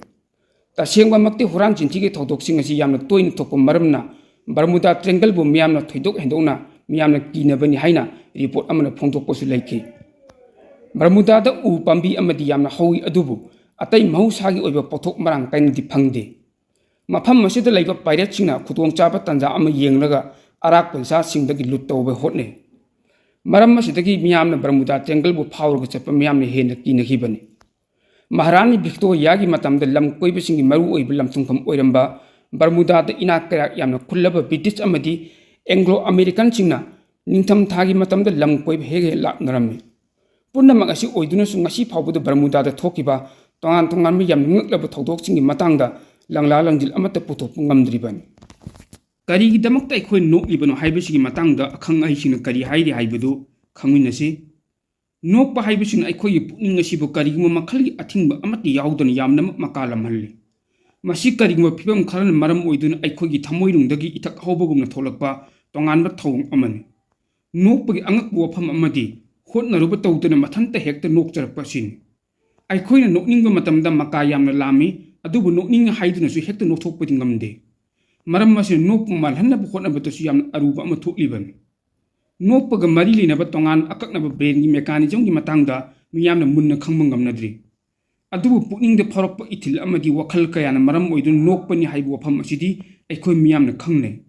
ꯇꯁꯦꯡꯕꯃꯛꯇꯤ ꯍꯨꯔꯥꯟ ꯆꯤꯟꯊꯤꯒꯤ ꯊꯧꯗꯣꯛꯁꯤꯡ ꯑꯁꯤ ꯌꯥꯝꯅ ꯇꯣꯏꯅ ꯊꯣꯛꯄ ꯃꯔꯝꯅ ꯕꯔꯃꯨꯗꯥ ꯇ꯭ꯔꯦꯡꯒꯜꯕꯨ ꯃꯤꯌꯥꯝꯅ ꯊꯣꯏꯗꯣꯛ ꯍꯦꯟꯗꯣꯛꯅ ꯃꯤꯌꯥꯝꯅ ꯀꯤꯅꯕꯅꯤ ꯍꯥꯏꯅ report ꯑꯃꯅ ꯐꯣꯡꯗꯣꯛꯄꯁꯨ ꯂꯩꯈꯤ꯫ ꯕꯔꯃꯨꯗꯥꯗ ꯎ ꯄꯥꯝꯕꯤ ꯑꯃꯗꯤ ꯌꯥꯝꯅ ꯍꯧꯏ, ꯑꯗꯨꯕꯨ ꯑꯇꯩ ꯃꯍꯧꯁꯥꯒꯤ ꯑꯣꯏꯕ ꯄꯣꯠꯊꯣꯛ ꯃꯔꯥꯡ ꯀꯥꯏꯅꯗꯤ ꯐꯪꯗꯦ꯫ ꯃꯐꯝ ꯑꯁꯤꯗ ꯂꯩꯕ pirateꯁꯤꯡꯅ ꯈꯨꯗꯣꯡꯆꯥꯕ ꯇꯥꯟꯖꯥ ꯑꯃ ꯌꯦꯡꯂꯒ ꯑꯔꯥꯛꯄ ꯖꯍꯥꯖꯁꯤꯡꯗꯒꯤ ꯂꯨꯠ ꯇꯧꯕ ꯍꯣꯠꯅꯩ꯫ ꯃꯔꯝ ꯑꯁꯤꯗꯒꯤ ꯃꯤꯌꯥꯝꯅ ꯕꯔꯃꯨꯗꯥ ꯇ꯭ꯔꯦꯡꯒꯜꯕꯨ ꯐꯥꯎꯔꯒ ꯆꯠꯄ ꯃꯤꯌꯥꯝꯅ ꯍꯦꯟꯅ ꯀꯤꯅꯈꯤꯕꯅꯤ꯫ ꯃꯍꯥꯔꯥꯅꯤ ꯚꯤꯛꯇꯣꯔꯤꯌꯥꯒꯤ ꯃꯇꯝꯗ ꯂꯝ ꯀꯣꯏꯕꯁꯤꯡꯒꯤ ꯃꯔꯨꯑꯣꯏꯕ ꯂꯝꯊꯨꯡꯐꯝ ꯑꯣꯏꯔꯝꯕ ꯕꯔꯃꯨꯗꯥꯗ ꯏꯅꯥꯛ ꯀꯩꯔꯥꯛ ꯌꯥꯝꯅ ꯈꯨꯜꯂꯕ ꯕ꯭ꯔꯤꯇꯤꯁ ꯑꯃꯗꯤ ꯑꯦꯡꯒ꯭ꯂꯣ ꯑꯃꯦꯔꯤꯀꯟꯁꯤꯡꯅ ꯅꯤꯡꯊꯝꯊꯥꯒꯤ ꯃꯇꯝꯗ ꯂꯝ ꯀꯣꯏꯕ ꯍꯦꯛ ꯍꯦꯛ ꯂꯥꯛꯅꯔꯝꯃꯤ꯫ ꯄꯨꯝꯅꯃꯛ ꯑꯁꯤ ꯑꯣꯏꯗꯨꯅꯁꯨ ꯉꯁꯤ ꯐꯥꯎꯕꯗ ꯕꯔꯃꯨꯗꯥꯗ ꯊꯣꯛꯈꯤꯕ ꯇꯣꯉꯥꯟ ꯇꯣꯉꯥꯟꯕ ꯌꯥꯝꯅ ꯉꯛꯂꯕ ꯊꯧꯗꯣꯛꯁꯤꯡꯒꯤ ꯃꯇꯥꯡꯗ ꯂꯪꯂꯥ ꯂꯪꯖꯤꯜ ꯑꯃꯠꯇ ꯄꯨꯊꯣꯛꯄ ꯉꯝꯗ꯭ꯔꯤꯕꯅꯤ꯫ ꯀꯔꯤꯒꯤꯗꯃꯛꯇ ꯑꯩꯈꯣꯏ ꯅꯣꯛꯂꯤꯕꯅꯣ ꯍꯥꯏꯕꯁꯤꯒꯤ ꯃꯇꯥꯡꯗ ꯑꯈꯪ ꯑꯍꯩꯁꯤꯡꯅ ꯀꯔꯤ ꯍꯥꯏꯔꯤ ꯍꯥꯏꯕꯗꯨ ꯈꯪꯃꯤꯟꯅꯁꯤ꯫ ꯅꯣꯛꯄ ꯍꯥꯏꯕꯁꯤꯅ ꯑꯩꯈꯣꯏꯒꯤ ꯄꯨꯛꯅꯤꯡ ꯑꯁꯤꯕꯨ ꯀꯔꯤꯒꯨꯝꯕ ꯃꯈꯜꯒꯤ ꯑꯊꯤꯡꯕ ꯑꯃꯠꯇ ꯌꯥꯎꯗꯅ ꯌꯥꯝꯅꯃꯛ ꯃꯀꯥ ꯂꯝꯍꯜꯂꯤ꯫ ꯃꯁꯤ ꯀꯔꯤꯒꯨꯝꯕ ꯐꯤꯕꯝ ꯈꯔꯅ ꯃꯔꯝ ꯑꯣꯏꯗꯨꯅ ꯑꯩꯈꯣꯏꯒꯤ ꯊꯃꯣꯏꯅꯨꯡꯗꯒꯤ ꯏꯊꯛ ꯍꯧꯕꯒꯨꯝꯅ ꯊꯣꯛꯂꯛꯄ ꯇꯣꯉꯥꯟꯕ ꯊꯧꯑꯣꯡ ꯑꯃꯅꯤ꯫ ꯅꯣꯛꯄꯒꯤ ꯑꯉꯛꯄ ꯋꯥꯐꯝ ꯑꯃꯗꯤ ꯍꯣꯠꯅꯔꯨꯕ ꯇꯧꯗꯅ ꯃꯊꯟꯇ ꯍꯦꯛꯇ ꯅꯣꯛꯆꯔꯛꯄ ꯑꯁꯤꯅꯤ꯫ ꯑꯩꯈꯣꯏꯅ ꯅꯣꯛꯅꯤꯡꯕ ꯃꯇꯝꯗ ꯃꯀꯥ ꯌꯥꯝꯅ ꯂꯥꯝꯃꯤ, ꯑꯗꯨꯕꯨ ꯅꯣꯛꯅꯤꯡꯉꯤ ꯍꯥꯏꯗꯨꯅꯁꯨ ꯍꯦꯛꯇ ꯅꯣꯛꯊꯣꯛꯄꯗꯤ ꯉꯝꯗꯦ꯫ ꯃꯔꯝ ꯑꯁꯤꯅ ꯅꯣꯛꯄ ꯃꯥꯜꯍꯟꯅꯕ ꯍꯣꯠꯅꯕꯗꯁꯨ ꯌꯥꯝꯅ ꯑꯔꯨꯕ ꯑꯃ ꯊꯣꯛꯂꯤꯕꯅꯤ꯫ ꯅꯣꯛꯄꯒ ꯃꯔꯤ ꯂꯩꯅꯕ ꯇꯣꯉꯥꯟꯕ ꯑꯀꯛꯅꯕ ꯕ꯭ꯔꯦꯟꯒꯤ ꯃꯦꯀꯥꯅꯤꯖꯝꯒꯤ ꯃꯇꯥꯡꯗ ꯃꯤꯌꯥꯝꯅ ꯃꯨꯟꯅ ꯈꯪꯕ ꯉꯝꯅꯗ꯭ꯔꯤ꯫ ꯑꯗꯨꯕꯨ ꯄꯨꯛꯅꯤꯡꯗ ꯐꯥꯎꯔꯛꯄ ꯏꯊꯤꯜ ꯑꯃꯗꯤ ꯋꯥꯈꯜ ꯀꯌꯥꯅ ꯃꯔꯝ ꯑꯣꯏꯗꯨꯅ ꯅꯣꯛꯄꯅꯤ ꯍꯥꯏꯕ ꯋꯥꯐꯝ ꯑꯁꯤꯗꯤ ꯑꯩꯈꯣꯏ ꯃꯤꯌꯥꯝꯅ ꯈꯪꯅꯩ꯫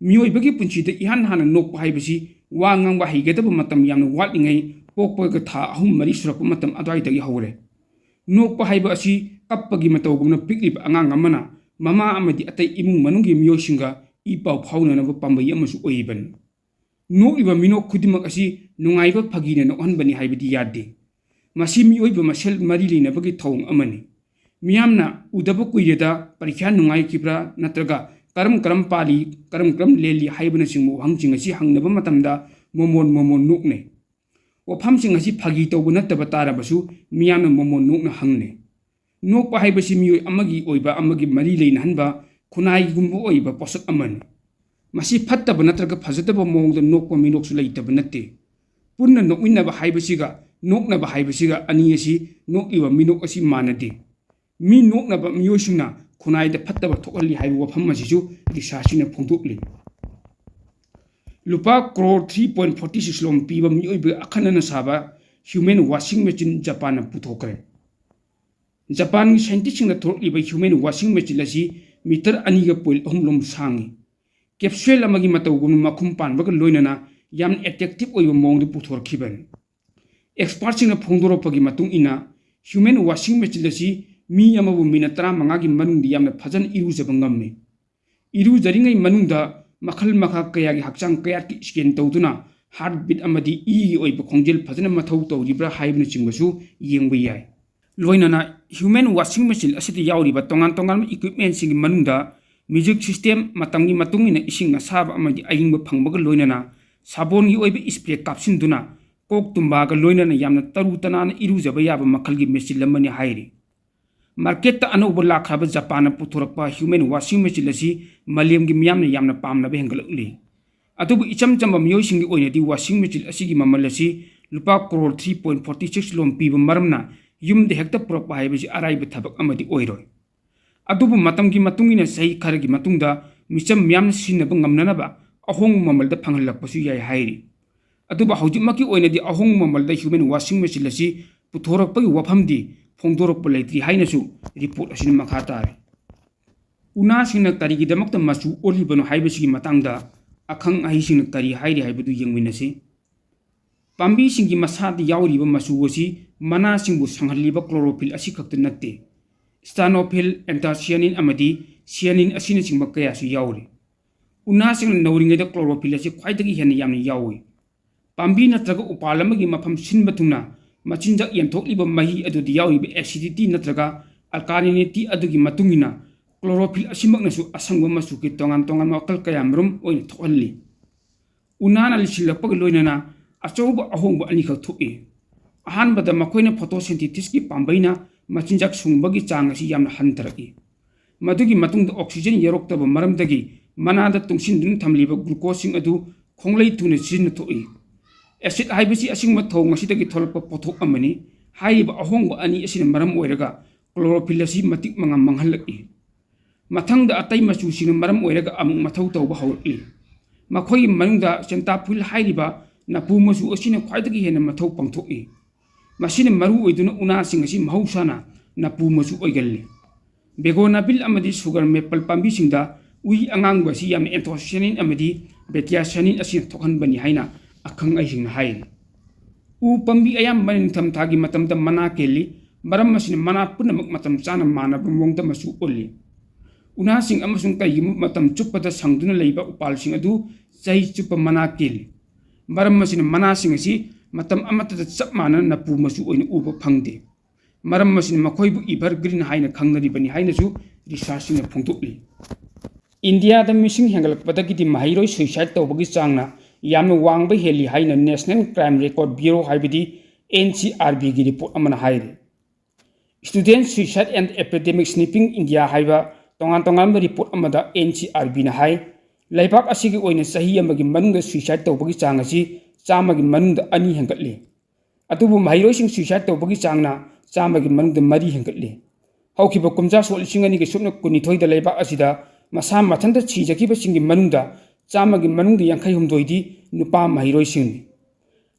ꯃꯤꯑꯣꯏꯕꯒꯤ ꯄꯨꯟꯁꯤꯗ ꯏꯍꯥꯟ ꯍꯥꯟꯅ ꯅꯣꯛꯄ ꯍꯥꯏꯕꯁꯤ ꯋꯥ ꯉꯥꯡꯕ ꯍꯩꯒꯗꯕ ꯃꯇꯝ ꯌꯥꯝꯅ ꯋꯥꯠꯂꯤꯉꯩ, ꯄꯣꯛꯄꯒ ꯊꯥ ꯑꯍꯨꯝ ꯃꯔꯤ ꯁꯨꯔꯛꯄ ꯃꯇꯝ ꯑꯗꯨꯋꯥꯏꯗꯒꯤ ꯍꯧꯔꯦ꯫ ꯅꯣꯛꯄ ꯍꯥꯏꯕ ꯑꯁꯤ ꯀꯞꯄꯒꯤ ꯃꯇꯧꯒꯨꯝꯅ ꯄꯤꯛꯂꯤꯕ ꯑꯉꯥꯡ ꯑꯃꯅ ꯃꯃꯥ ꯑꯃꯗꯤ ꯑꯇꯩ ꯏꯃꯨꯡ ꯃꯅꯨꯡꯒꯤ ꯃꯤꯑꯣꯏꯁꯤꯡꯒ ꯏ ꯄꯥꯎ ꯐꯥꯎꯅꯅꯕ ꯄꯥꯝꯕꯩ ꯑꯃꯁꯨ ꯑꯣꯏꯔꯤꯕꯅꯤ꯫ ꯅꯣꯛꯂꯤꯕ ꯃꯤꯅꯣꯛ ꯈꯨꯗꯤꯡꯃꯛ ꯑꯁꯤ ꯅꯨꯡꯉꯥꯏꯕ ꯐꯥꯒꯤꯅ ꯅꯣꯛꯍꯟꯕꯅꯤ ꯍꯥꯏꯕꯗꯤ ꯌꯥꯗꯦ꯫ ꯃꯁꯤ ꯃꯤꯑꯣꯏꯕ ꯃꯁꯦꯜ ꯃꯔꯤ ꯂꯩꯅꯕꯒꯤ ꯊꯧꯑꯣꯡ ꯑꯃꯅꯤ꯫ ꯃꯤꯌꯥꯝꯅ ꯎꯗꯕ ꯀꯨꯏꯔꯦꯗ, ꯄꯔꯤꯈ꯭ꯌꯥ ꯅꯨꯡꯉꯥꯏꯈꯤꯕ꯭ꯔꯥ ꯅꯠꯇ꯭ꯔꯒ ꯀꯔꯝ ꯀꯔꯝ ꯄꯥꯜꯂꯤ, ꯀꯔꯝ ꯀꯔꯝ ꯂꯦꯜꯂꯤ ꯍꯥꯏꯕꯅꯆꯤꯡꯕ ꯋꯥꯍꯪꯁꯤꯡ ꯑꯁꯤ ꯍꯪꯅꯕ ꯃꯇꯝꯗ ꯃꯣꯃꯣꯟ ꯃꯣꯃꯣꯟ ꯅꯣꯛꯅꯩ꯫ ꯋꯥꯐꯝꯁꯤꯡ ꯑꯁꯤ ꯐꯥꯒꯤ ꯇꯧꯕ ꯅꯠꯇꯕ ꯇꯥꯔꯕꯁꯨ ꯃꯤꯌꯥꯝꯅ ꯃꯣꯃꯣꯟ ꯅꯣꯛꯅ ꯍꯪꯅꯩ꯫ ꯅꯣꯛꯄ ꯍꯥꯏꯕꯁꯤ ꯃꯤꯑꯣꯏ ꯑꯃꯒꯤ ꯑꯣꯏꯕ ꯑꯃꯒꯤ ꯃꯔꯤ ꯂꯩꯅꯍꯟꯕ ꯈꯨꯟꯅꯥꯏꯒꯨꯝꯕ ꯑꯣꯏꯕ ꯄꯣꯠꯁꯛ ꯑꯃꯅꯤ꯫ ꯃꯁꯤ ꯐꯠꯇꯕ ꯅꯠꯇ꯭ꯔꯒ ꯐꯖꯗꯕ ꯃꯑꯣꯡꯗ ꯅꯣꯛꯄ ꯃꯤꯅꯣꯛꯁꯨ ꯂꯩꯇꯕ ꯅꯠꯇꯦ꯫ ꯄꯨꯟꯅ ꯅꯣꯛꯃꯤꯟꯅꯕ ꯍꯥꯏꯕꯁꯤꯒ ꯅꯣꯛꯅꯕ ꯍꯥꯏꯕꯁꯤꯒ ꯑꯅꯤ ꯑꯁꯤ ꯅꯣꯛꯂꯤꯕ ꯃꯤꯅꯣꯛ ꯑꯁꯤ ꯃꯥꯟꯅꯗꯦ꯫ ꯃꯤ ꯅꯣꯛꯅꯕ ꯃꯤꯑꯣꯏꯁꯤꯡꯅ ꯈꯨꯟꯅꯥꯏꯗ ꯐꯠꯇꯕ ꯊꯣꯛꯍꯜꯂꯤ ꯍꯥꯏꯕ ꯋꯥꯐꯝ ꯑꯁꯤꯁꯨ ꯔꯤꯁꯥꯔꯆꯁꯤꯡꯅ ꯐꯣꯡꯗꯣꯛꯂꯤ꯫ ꯂꯨꯄꯥ crore three point forty six ꯂꯣꯝ ꯄꯤꯕ ꯃꯤꯑꯣꯏꯕ ꯑꯈꯟꯅꯅ ꯁꯥꯕ ꯍ꯭ꯌꯨꯃꯦꯟ ꯋꯥꯁꯤꯡ ꯃꯦꯆꯤꯟ ꯖꯄꯥꯟꯅ ꯄꯨꯊꯣꯛꯈ꯭ꯔꯦ꯫ ꯖꯄꯥꯟꯒꯤ ꯁꯥꯏꯟꯇꯤꯁꯁꯤꯡꯅ ꯊꯣꯔꯛꯂꯤꯕ ꯍ꯭ꯌꯨꯃꯦꯟ ꯋꯥꯁꯤꯡ ꯃꯦꯆꯤꯟ ꯑꯁꯤ ꯃꯤꯇꯔ ꯑꯅꯤꯒ ꯄꯣꯏꯟ ꯑꯍꯨꯝ ꯂꯣꯝ ꯁꯥꯡꯉꯤ꯫ ꯀꯦꯞꯁꯨꯜ ꯑꯃꯒꯤ ꯃꯇꯧꯒꯨꯝꯅ ꯃꯈꯨꯝ ꯄꯥꯟꯕꯒ ꯂꯣꯏꯅꯅ ꯌꯥꯝꯅ ꯑꯦꯇ꯭ꯔꯦꯛꯇꯤꯚ ꯑꯣꯏꯕ ꯃꯑꯣꯡꯗ ꯄꯨꯊꯣꯔꯛꯈꯤꯕꯅꯤ꯫ ꯑꯦꯛꯁꯄꯥꯔꯠꯁꯤꯡꯅ ꯐꯣꯡꯗꯣꯔꯛꯄꯒꯤ ꯃꯇꯨꯡ ꯏꯟꯅ, ꯍ꯭ꯌꯨꯃꯦꯟ ꯋꯥꯁꯤꯡ ꯃꯦꯆꯤꯟ ꯑꯁꯤ ꯃꯤ ꯑꯃꯕꯨ ꯃꯤꯅꯠ ꯇꯔꯥꯃꯉꯥꯒꯤ ꯃꯅꯨꯡꯗ ꯌꯥꯝꯅ ꯐꯖꯅ ꯏꯔꯨꯖꯕ ꯉꯝꯃꯤ꯫ ꯏꯔꯨꯖꯔꯤꯉꯩ ꯃꯅꯨꯡꯗ ꯃꯈꯜ ꯃꯈꯥ ꯀꯌꯥꯒꯤ ꯍꯛꯆꯥꯡ ꯀꯌꯥꯠꯀꯤ ꯁ꯭ꯀꯦꯟ ꯇꯧꯗꯨꯅ, ꯍꯥꯔꯠ ꯕꯤꯠ ꯑꯃꯗꯤ ꯏꯒꯤ ꯑꯣꯏꯕ ꯈꯣꯡꯖꯦꯜ ꯐꯖꯅ ꯃꯊꯧ ꯇꯧꯔꯤꯕ꯭ꯔꯥ ꯍꯥꯏꯕꯅꯆꯤꯡꯕꯁꯨ ꯌꯦꯡꯕ ꯌꯥꯏ꯫ ꯂꯣꯏꯅꯅ ꯍ꯭ꯌꯨꯃꯦꯟ ꯋꯥꯁꯤꯡ ꯃꯦꯆꯤꯟ ꯑꯁꯤꯗ ꯌꯥꯎꯔꯤꯕ ꯇꯣꯉꯥꯟ ꯇꯣꯉꯥꯟꯕ ꯏꯀ꯭ꯋꯤꯞꯃꯦꯟꯁꯤꯡꯒꯤ ꯃꯅꯨꯡꯗ ꯃ꯭ꯌꯨꯖꯤꯛ ꯁꯤꯁꯇꯦꯝ, ꯃꯇꯝꯒꯤ ꯃꯇꯨꯡ ꯏꯟꯅ ꯏꯁꯤꯡ ꯑꯁꯥꯕ ꯑꯃꯗꯤ ꯑꯏꯪꯕ ꯐꯪꯕꯒ ꯂꯣꯏꯅꯅ ꯁꯥꯕꯣꯟꯒꯤ ꯑꯣꯏꯕ ꯏꯁꯄ꯭ꯔꯦ ꯀꯥꯞꯁꯤꯟꯗꯨꯅ ꯀꯣꯛ ꯇꯨꯝꯕꯥꯒ ꯂꯣꯏꯅꯅ ꯌꯥꯝꯅ ꯇꯔꯨ ꯇꯅꯥꯟꯅ ꯏꯔꯨꯖꯕ ꯌꯥꯕ ꯃꯈꯜꯒꯤ ꯃꯦꯆꯤꯟ ꯑꯃꯅꯤ ꯍꯥꯏꯔꯤ꯫ ꯃꯥꯔꯀꯦꯠꯇ ꯑꯅꯧꯕ ꯂꯥꯛꯈ꯭ꯔꯕ ꯖꯄꯥꯟꯅ ꯄꯨꯊꯣꯔꯛꯄ ꯍ꯭ꯌꯨꯃꯦꯟ ꯋꯥꯁꯤꯡ ꯃꯦꯆꯤꯟ ꯑꯁꯤ ꯃꯥꯂꯦꯝꯒꯤ ꯃꯤꯌꯥꯝꯅ ꯌꯥꯝꯅ ꯄꯥꯝꯅꯕ ꯍꯦꯟꯒꯠꯂꯛꯂꯤ꯫ ꯑꯗꯨꯕꯨ ꯏꯆꯝ ꯆꯝꯕ ꯃꯤꯑꯣꯏꯁꯤꯡꯒꯤ ꯑꯣꯏꯅꯗꯤ ꯋꯥꯁꯤꯡ ꯃꯦꯆꯤꯟ ꯑꯁꯤꯒꯤ ꯃꯃꯜ ꯑꯁꯤ ꯂꯨꯄꯥ crore three point forty six ꯂꯣꯝ ꯄꯤꯕ ꯃꯔꯝꯅ ꯌꯨꯝꯗ ꯍꯦꯛꯇ ꯄꯨꯔꯛꯄ ꯍꯥꯏꯕꯁꯤ ꯑꯔꯥꯏꯕ ꯊꯕꯛ ꯑꯃꯗꯤ ꯑꯣꯏꯔꯣꯏ꯫ ꯑꯗꯨꯕꯨ ꯃꯇꯝꯒꯤ ꯃꯇꯨꯡ ꯏꯟꯅ ꯆꯍꯤ ꯈꯔꯒꯤ ꯃꯇꯨꯡꯗ ꯃꯤꯆꯝ ꯃꯤꯌꯥꯝꯅ ꯁꯤꯖꯤꯟꯅꯕ ꯉꯝꯅꯅꯕ ꯑꯍꯣꯡꯕ ꯃꯃꯜꯗ ꯐꯪꯍꯜꯂꯛꯄꯁꯨ ꯌꯥꯏ ꯍꯥꯏꯔꯤ꯫ ꯑꯗꯨꯕꯨ ꯍꯧꯖꯤꯛꯃꯛꯀꯤ ꯑꯣꯏꯅꯗꯤ ꯑꯍꯣꯡꯕ ꯃꯃꯜꯗ ꯍ꯭ꯌꯨꯃꯦꯟ ꯋꯥꯁꯤꯡ ꯃꯦꯆꯤꯟ ꯑꯁꯤ ꯄꯨꯊꯣꯔꯛꯄꯒꯤ ꯋꯥꯐꯝꯗꯤ ꯐꯣꯡꯗꯣꯔꯛꯄ ꯂꯩꯇ꯭ꯔꯤ ꯍꯥꯏꯅꯁꯨ ꯔꯤꯄꯣꯔꯠ ꯑꯁꯤꯅ ꯃꯈꯥ ꯇꯥꯔꯤ꯫ ꯎꯅꯥꯁꯤꯡꯅ ꯀꯔꯤꯒꯤꯗꯃꯛꯇ ꯃꯆꯨ ꯑꯣꯜꯂꯤꯕꯅꯣ ꯍꯥꯏꯕꯁꯤꯒꯤ ꯃꯇꯥꯡꯗ ꯑꯈꯪ ꯑꯍꯩꯁꯤꯡꯅ ꯀꯔꯤ ꯍꯥꯏꯔꯤ ꯍꯥꯏꯕꯗꯨ ꯌꯦꯡꯃꯤꯟꯅꯁꯤ꯫ ꯄꯥꯝꯕꯤꯁꯤꯡꯒꯤ ꯃꯁꯥꯗ ꯌꯥꯎꯔꯤꯕ ꯃꯆꯨ ꯑꯁꯤ ꯃꯅꯥꯁꯤꯡꯕꯨ ꯁꯪꯍꯜꯂꯤꯕ ꯀ꯭ꯂꯣꯔꯣꯐꯤꯜ ꯑꯁꯤꯈꯛꯇ ꯅꯠꯇꯦ, ꯁ꯭ꯇꯥꯅꯣꯐꯤꯜ, ꯑꯦꯟꯊꯣꯁꯤꯌꯥꯅꯤꯟ ꯑꯃꯗꯤ ꯁꯤꯌꯥꯅꯤꯟ ꯑꯁꯤꯅꯆꯤꯡꯕ ꯀꯌꯥꯁꯨ ꯌꯥꯎꯔꯤ꯫ ꯎꯅꯥꯁꯤꯡꯅ ꯅꯧꯔꯤꯉꯩꯗ ꯀ꯭ꯂꯣꯔꯣꯐꯤꯜ ꯑꯁꯤ ꯈ꯭ꯋꯥꯏꯗꯒꯤ ꯍꯦꯟꯅ ꯌꯥꯝꯅ ꯌꯥꯎꯏ꯫ ꯄꯥꯝꯕꯤ ꯅꯠꯇ꯭ꯔꯒ ꯎꯄꯥꯜ ꯑꯃꯒꯤ ꯃꯐꯝ ꯁꯤꯟꯕ ꯊꯨꯡꯅ ꯃꯆꯤꯟꯖꯥꯛ ꯌꯦꯟꯊꯣꯛꯂꯤꯕ ꯃꯍꯤ ꯑꯗꯨꯗ ꯌꯥꯎꯔꯤꯕ ꯑꯦꯁꯤꯗꯤꯇꯤ ꯅꯠꯇ꯭ꯔꯒ ꯑꯜꯀꯥꯂꯤꯅꯤꯇꯤ ꯑꯗꯨꯒꯤ ꯃꯇꯨꯡ ꯏꯟꯅ ꯀ꯭ꯂꯣꯔꯣꯐꯤꯜ ꯑꯁꯤꯃꯛꯅꯁꯨ ꯑꯁꯪꯕ ꯃꯆꯨꯒꯤ ꯇꯣꯉꯥꯟ ꯇꯣꯉꯥꯟꯕ ꯃꯈꯜ ꯀꯌꯥꯃꯔꯨꯝ ꯑꯣꯏꯅ ꯊꯣꯛꯍꯜꯂꯤ꯫ ꯎꯅꯥꯅ ꯂꯤꯁꯤꯜꯂꯛꯄꯒ ꯂꯣꯏꯅꯅ ꯑꯆꯧꯕ ꯑꯍꯣꯡꯕ ꯑꯅꯤꯈꯛ ꯊꯣꯛꯏ꯫ ꯑꯍꯥꯟꯕꯗ, ꯃꯈꯣꯏꯅ ꯐꯣꯇꯣꯁꯤꯟꯊꯦꯁꯤꯁꯀꯤ ꯄꯥꯝꯕꯩꯅ ꯃꯆꯤꯟꯖꯥꯛ ꯁꯨꯡꯕꯒꯤ ꯆꯥꯡ ꯑꯁꯤ ꯌꯥꯝꯅ ꯍꯟꯊꯔꯛꯏ꯫ ꯃꯗꯨꯒꯤ ꯃꯇꯨꯡꯗ, ꯑꯣꯛꯁꯤꯖꯦꯟ ꯌꯧꯔꯛꯇꯕ ꯃꯔꯝꯗꯒꯤ ꯃꯅꯥꯗ ꯇꯨꯡꯁꯤꯟꯗꯨꯅ ꯊꯝꯂꯤꯕ ꯒ꯭ꯂꯨꯀꯣꯖꯁꯤꯡ ꯑꯗꯨ ꯈꯣꯡꯂꯩ ꯊꯨꯅ ꯁꯤꯖꯤꯟꯅ ꯊꯣꯛꯏ꯫ ꯑꯦꯁꯤꯗ ꯍꯥꯏꯕꯁꯤ ꯑꯁꯤꯒꯨꯝꯕ ꯊꯧꯑꯣꯡ ꯑꯁꯤꯗꯒꯤ ꯊꯣꯛꯂꯛꯄ ꯄꯣꯠꯊꯣꯛ ꯑꯃꯅꯤ꯫ ꯍꯥꯏꯔꯤꯕ ꯑꯍꯣꯡꯕ ꯑꯅꯤ ꯑꯁꯤꯅ ꯃꯔꯝ ꯑꯣꯏꯔꯒ ꯀ꯭ꯂꯣꯔꯣꯐꯤꯜ ꯑꯁꯤ ꯃꯇꯤꯛ ꯃꯉꯥ ꯃꯥꯡꯍꯜꯂꯛꯏ꯫ ꯃꯊꯪꯗ, ꯑꯇꯩ ꯃꯆꯨꯁꯤꯡꯅ ꯃꯔꯝ ꯑꯣꯏꯔꯒ ꯑꯃꯨꯛ ꯃꯊꯧ ꯇꯧꯕ ꯍꯧꯔꯛꯂꯤ꯫ ꯃꯈꯣꯏꯒꯤ ꯃꯅꯨꯡꯗ ꯆꯦꯟꯇꯥꯐꯨꯜ ꯍꯥꯏꯔꯤꯕ ꯅꯥꯄꯨ ꯃꯆꯨ ꯑꯁꯤꯅ ꯈ꯭ꯋꯥꯏꯗꯒꯤ ꯍꯦꯟꯅ ꯃꯊꯧ ꯄꯥꯡꯊꯣꯛꯏ꯫ ꯃꯁꯤꯅ ꯃꯔꯨ ꯑꯣꯏꯗꯨꯅ ꯎꯅꯥꯁꯤꯡ ꯑꯁꯤ ꯃꯍꯧꯁꯥꯅ ꯅꯥꯄꯨ ꯃꯆꯨ ꯑꯣꯏꯒꯜꯂꯤ꯫ ꯕꯦꯒꯣꯅꯥꯕꯤꯜ ꯑꯃꯗꯤ ꯁꯨꯒꯔ ꯃꯦꯄꯜ ꯄꯥꯝꯕꯤꯁꯤꯡꯗ ꯎꯏ ꯑꯉꯥꯡꯕ ꯑꯁꯤ ꯌꯥꯝꯅ anthocyanin ꯑꯃꯗꯤ bacteria cyanin ꯑꯁꯤꯅ ꯊꯣꯛꯍꯟꯕꯅꯤ ꯍꯥꯏꯅ ꯑꯈꯪ ꯑꯍꯩꯁꯤꯡꯅ ꯍꯥꯏꯔꯤ꯫ ꯎ ꯄꯥꯝꯕꯤ ꯑꯌꯥꯝꯕꯅ ꯅꯤꯡꯊꯝꯊꯥꯒꯤ ꯃꯇꯝꯗ ꯃꯅꯥ ꯀꯦꯜꯂꯤ꯫ ꯃꯔꯝ ꯑꯁꯤꯅ ꯃꯅꯥ ꯄꯨꯝꯅꯃꯛ ꯃꯇꯝ ꯆꯥꯅ ꯃꯥꯟꯅꯕ ꯃꯑꯣꯡꯗ ꯃꯆꯨ ꯑꯣꯜꯂꯤ꯫ ꯎꯅꯥꯁꯤꯡ ꯑꯃꯁꯨꯡ ꯀꯩꯒꯨꯝꯕ ꯃꯇꯝ ꯆꯨꯞꯄꯗ ꯁꯪꯗꯨꯅ ꯂꯩꯕ ꯎꯄꯥꯜꯁꯤꯡ ꯑꯗꯨ ꯆꯍꯤ ꯆꯨꯞꯄ ꯃꯅꯥ ꯀꯦꯜꯂꯤ꯫ ꯃꯔꯝ ꯑꯁꯤꯅ ꯃꯅꯥꯁꯤꯡ ꯑꯁꯤ ꯃꯇꯝ ꯑꯃꯠꯇꯗ ꯆꯞ ꯃꯥꯟꯅꯅ ꯅꯄꯨ ꯃꯆꯨ ꯑꯣꯏꯅ ꯎꯕ ꯐꯪꯗꯦ꯫ ꯃꯔꯝ ꯑꯁꯤꯅ ꯃꯈꯣꯏꯕꯨ evergreen ꯍꯥꯏꯅ ꯈꯪꯅꯔꯤꯕꯅꯤ ꯍꯥꯏꯅꯁꯨ researchꯁꯤꯡꯅ ꯐꯣꯡꯗꯣꯛꯂꯤ꯫ ꯏꯟꯗꯤꯌꯥꯗ ꯃꯤꯁꯤꯡ ꯍꯦꯟꯒꯠꯂꯛꯄꯗꯒꯤꯗꯤ ꯃꯍꯩꯔꯣꯏ suicide ꯇꯧꯕꯒꯤ ꯆꯥꯡꯅ ꯌꯥꯝꯅ ꯋꯥꯡꯕ ꯍꯦꯜꯂꯤ ꯍꯥꯏꯅ National Crime Record Bureau ꯍꯥꯏꯕꯗꯤ N C R Bꯒꯤ report ꯑꯃꯅ ꯍꯥꯏꯔꯤ꯫ Student Suicide and Epidemic Sniffing India ꯍꯥꯏꯕ ꯇꯣꯉꯥꯟ ꯇꯣꯉꯥꯟꯕ report ꯑꯃꯗ N C R Bꯅ ꯍꯥꯏ, ꯂꯩꯕꯥꯛ ꯑꯁꯤꯒꯤ ꯑꯣꯏꯅ ꯆꯍꯤ ꯑꯃꯒꯤ ꯃꯅꯨꯡꯗ suicide ꯇꯧꯕꯒꯤ ꯆꯥꯡ ꯑꯁꯤ ꯆꯥꯝꯃꯒꯤ ꯃꯅꯨꯡꯗ ꯑꯅꯤ ꯍꯦꯟꯒꯠꯂꯤ꯫ ꯑꯗꯨꯕꯨ ꯃꯍꯩꯔꯣꯏꯁꯤꯡ suicide ꯇꯧꯕꯒꯤ ꯆꯥꯡꯅ ꯆꯥꯝꯃꯒꯤ ꯃꯅꯨꯡꯗ ꯃꯔꯤ ꯍꯦꯟꯒꯠꯂꯤ꯫ ꯍꯧꯈꯤꯕ ꯀꯨꯝꯖꯥ ꯁꯣꯛ ꯂꯤꯁꯤꯡ ꯑꯅꯤꯒ ꯁꯨꯞꯅ ꯀꯨꯟꯅꯤꯊꯣꯏꯗ ꯂꯩꯕꯥꯛ ꯑꯁꯤꯗ ꯃꯁꯥ ꯃꯊꯟꯇ ꯁꯤꯖꯈꯤꯕꯁꯤꯡꯒꯤ ꯃꯅꯨꯡꯗ ꯆꯥꯝꯃꯒꯤ ꯃꯅꯨꯡꯗ ꯌꯥꯡꯈꯩ ꯍꯨꯝꯗꯣꯏꯗꯤ ꯅꯨꯄꯥ ꯃꯍꯩꯔꯣꯏꯁꯤꯡꯅꯤ꯫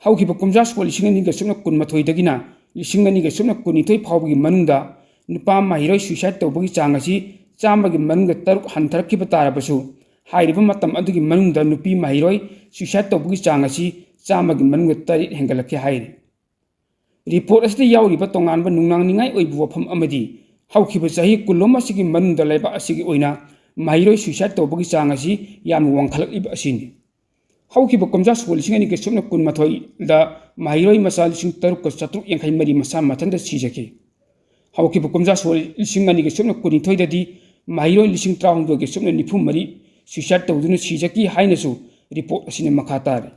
ꯍꯧꯈꯤꯕ ꯀꯨꯝꯖꯥ ꯁꯣꯛ ꯂꯤꯁꯤꯡ ꯑꯅꯤꯒ ꯁꯨꯞꯅ ꯀꯨꯟꯃꯥꯊꯣꯏꯗꯒꯤꯅ ꯂꯤꯁꯤꯡ ꯑꯅꯤꯒ ꯁꯨꯞꯅ ꯀꯨꯟꯅꯤꯊꯣꯏ ꯐꯥꯎꯕꯒꯤ ꯃꯅꯨꯡꯗ ꯅꯨꯄꯥ ꯃꯍꯩꯔꯣꯏ suicide ꯇꯧꯕꯒꯤ ꯆꯥꯡ ꯑꯁꯤ ꯆꯥꯝꯃꯒꯤ ꯃꯅꯨꯡꯗ ꯇꯔꯨꯛ ꯍꯟꯊꯔꯛꯈꯤꯕ ꯇꯥꯔꯕꯁꯨ, ꯍꯥꯏꯔꯤꯕ ꯃꯇꯝ ꯑꯗꯨꯒꯤ ꯃꯅꯨꯡꯗ ꯅꯨꯄꯤ ꯃꯍꯩꯔꯣꯏ suicide ꯇꯧꯕꯒꯤ ꯆꯥꯡ ꯑꯁꯤ ꯆꯥꯝꯃꯒꯤ ꯃꯅꯨꯡꯗ ꯇꯔꯦꯠ ꯍꯦꯟꯒꯠꯂꯛꯈꯤ ꯍꯥꯏꯔꯤ꯫ Report ꯑꯁꯤꯗ ꯌꯥꯎꯔꯤꯕ ꯇꯣꯉꯥꯟꯕ ꯅꯨꯡꯅꯥꯡꯅꯤꯡꯉꯥꯏ ꯑꯣꯏꯕ ꯋꯥꯐꯝ ꯑꯃꯗꯤ ꯍꯧꯈꯤꯕ ꯆꯍꯤ ꯀꯨꯟꯂꯣꯝ ꯑꯁꯤꯒꯤ ꯃꯅꯨꯡꯗ ꯂꯩꯕꯥꯛ ꯑꯁꯤꯒꯤ ꯑꯣꯏꯅ ꯃꯍꯩꯔꯣꯏ suicide ꯇꯧꯕꯒꯤ ꯆꯥꯡ ꯑꯁꯤ ꯌꯥꯝꯅ ꯋꯥꯡꯈꯠꯂꯛꯂꯤꯕ ꯑꯁꯤꯅꯤ꯫ ꯍꯧꯈꯤꯕ ꯀꯨꯝꯖꯥ ꯁꯣꯛ ꯂꯤꯁꯤꯡ ꯑꯅꯤꯒ ꯁꯨꯞꯅ ꯀꯨꯟꯃꯥꯊꯣꯏꯗ ꯃꯍꯩꯔꯣꯏ ꯃꯆꯥ ꯂꯤꯁꯤꯡ ꯇꯔꯨꯛꯀ ꯆꯥꯇ꯭ꯔꯨꯛ ꯌꯥꯡꯈꯩ ꯃꯔꯤ ꯃꯁꯥ ꯃꯊꯟꯇ ꯁꯤꯖꯈꯤ꯫ ꯍꯧꯈꯤꯕ ꯀꯨꯝꯖꯥ ꯁꯣꯛ ꯂꯤꯁꯤꯡ ꯑꯅꯤꯒ ꯁꯨꯞꯅ ꯀꯨꯟꯅꯤꯊꯣꯏꯗꯗꯤ ꯃꯍꯩꯔꯣꯏ ꯂꯤꯁꯤꯡ ꯇꯔꯥꯍꯨꯝꯗꯣꯏꯒ ꯁꯨꯞꯅ ꯅꯤꯐꯨ ꯃꯔꯤ suicide ꯇꯧꯗꯨꯅ ꯁꯤꯖꯈꯤ ꯍꯥꯏꯅꯁꯨ report ꯑꯁꯤꯅ ꯃꯈꯥ ꯇꯥꯔꯤ꯫